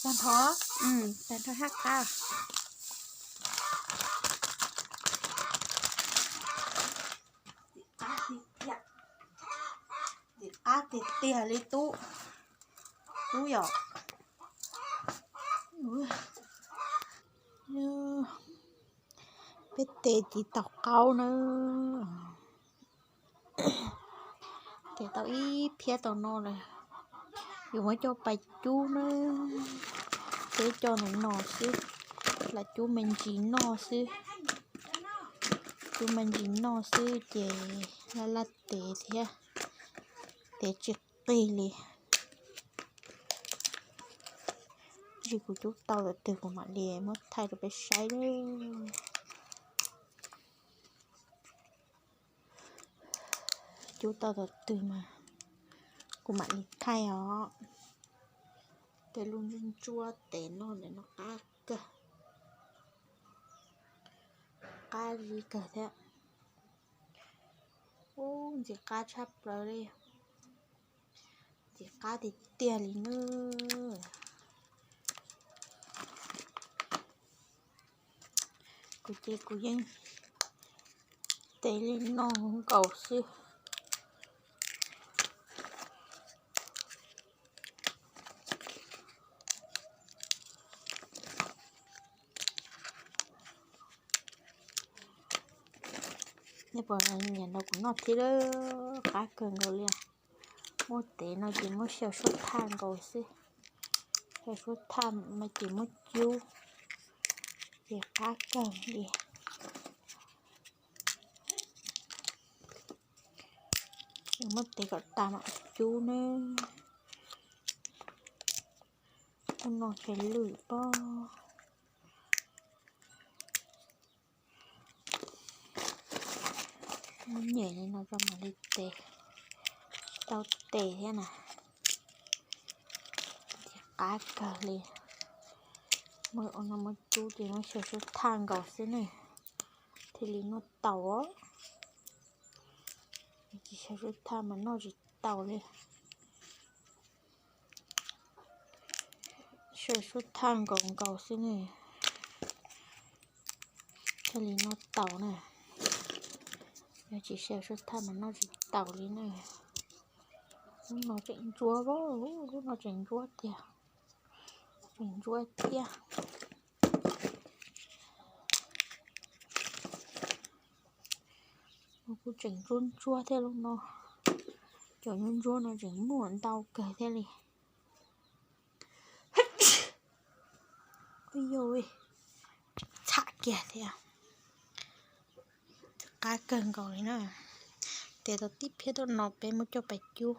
Tag nrho, tag nrho hab qab. Ntxim qab tiag tiag li tub. Tub yom. Peb tes tsis tau qaub na. Tes tau ib phiab tau no lawm. Yuav muab coj pais cub na. Peb coj ntawm no xwb, lam cub me ntsis noj xwb. Cub me ntsis noj xwb ces laj laj tes thiab, tes tsis qig li. Tab sis kuv cub tau thaum twg kuv mam li muab thaij rau peb saib. Cub tau thaum twg mas kuv mam li thaij os. Tes lub ntsuab ntsuab tes no ntawm no qab kawg, qab zib kawg thiab. Ub, ntxim qab tshaj plaws li. Ntxim qab tiag tiag li nawb. Kuv ces kuv yeej tes li no nkaus xwb. Nej puas nyiam nrog kuv noj thiab? Qab kawg nkaus li. Muaj tes no ces muab xyaw suab thaj nkaus xwb. Xyaw suab thaj no ces muab cub, ces qab kawg li. Muab tes kom tas mam cub nawb. Ub, no ces lwj pob. Muab nyem li no rau mam li tes, tau tes thiab na. Ntxim qab kawg li. Muab ua no muab cub ces muab xyaw suab thaj nkaus xwb ne, thiaj li noj tau. Tsis xyaw suab thaj mas noj tsis tau li. Xyaw suab thaj nkaus nkaus xwb ne, thiaj li noj tau na. Yog tsis xyaw suab thaj mas noj tsis tau li na. Lub no tseem ntsuab, lub no tseem ntsuab tiag, tseem ntsuab thiab. Kuj tseem ntsuab ntsuab thiab lub no. Cov ntsuab ntsuab no tseem muaj ntau kawg thiab li. Ub, yog txham kiag thiab. Qab kawg nkaus li na. Tes tau tib phiab tuaj no peb muab coj pais cub.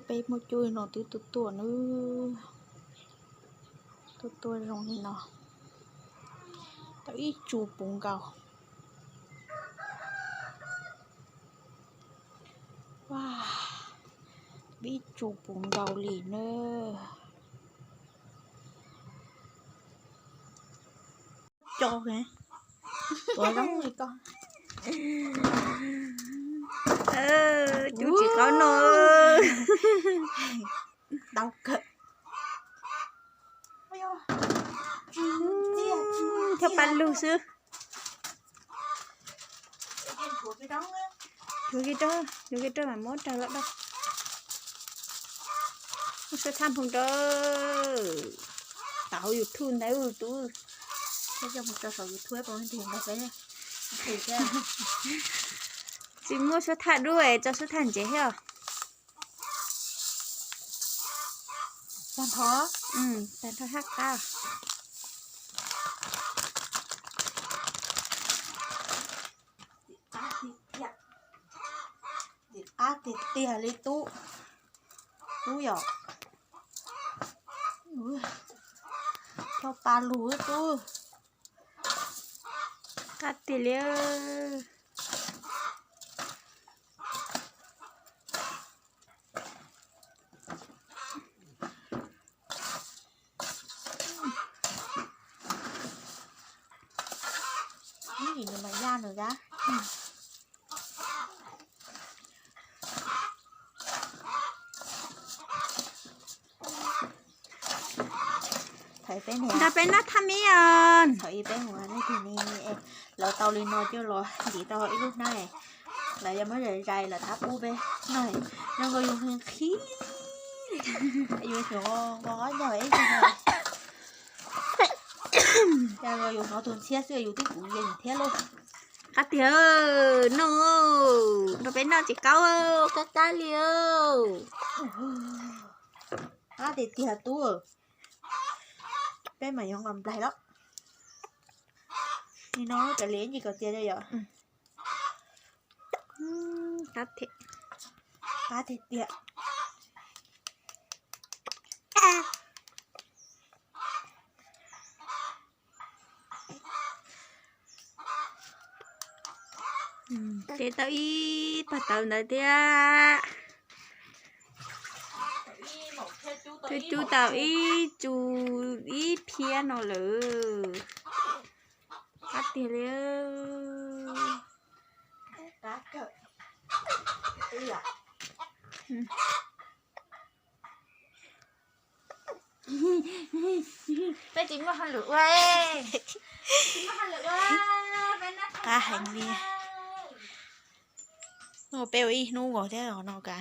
Peb muaj cub li no twb tuaj tuaj nawb. Tuaj tuaj zoo li no. Tau ib tsu puv nkaus. Ib tsu puv nkaus li na. Co tuav zoo li ko. Cub tsis qaub no. Tau kawg. Thiab pab lug xwb. Yuav kiag rau, yuav kiag rau mas muab rau lawm da. Muaj suab thaj nphoo rau. Tau hauv YouTube ntawd tub. Tsis muaj suab thaj dub es tso suab thaj ntsev thiab. Tag nrho, tag nrho hab qab. Qab tiag tiag li tub. Tub yom. Tau pa lug tub. Qab tiag li. Ib nim nws mas yaj nws dab. Nrog peb noj thaj mib os. Thaum ub peb mus nej tig ni, lawv tau li no coj los ntim tau ib lub hnab, lawv yuav muab zais zais lawv thab pub peb noj, zoo nkaus yus qhib, yus xyov nqos nyob ib, yus hnov tus ntxhiab xwb yus twb kuv yees thiab lauj. Qab tiag, noj, nrog peb noj tsis qaub, qab qab li. Qab tiag tiag tub. Peb mas yuav nqos nplaig lawm. Nim no kav liam ib ntsis kom tias yom. Qab tiag tiag. Teb tau ib pag tawv ntawd thiab. Twb cub tau ib tsu ib phiab no lawm. Qab tiag li. Peb tsis muaj hauj lwm ua, tsis muaj hauj lwm ua, peb noj qab heev li. Peb ua ib hnub nkaus thiab no ka.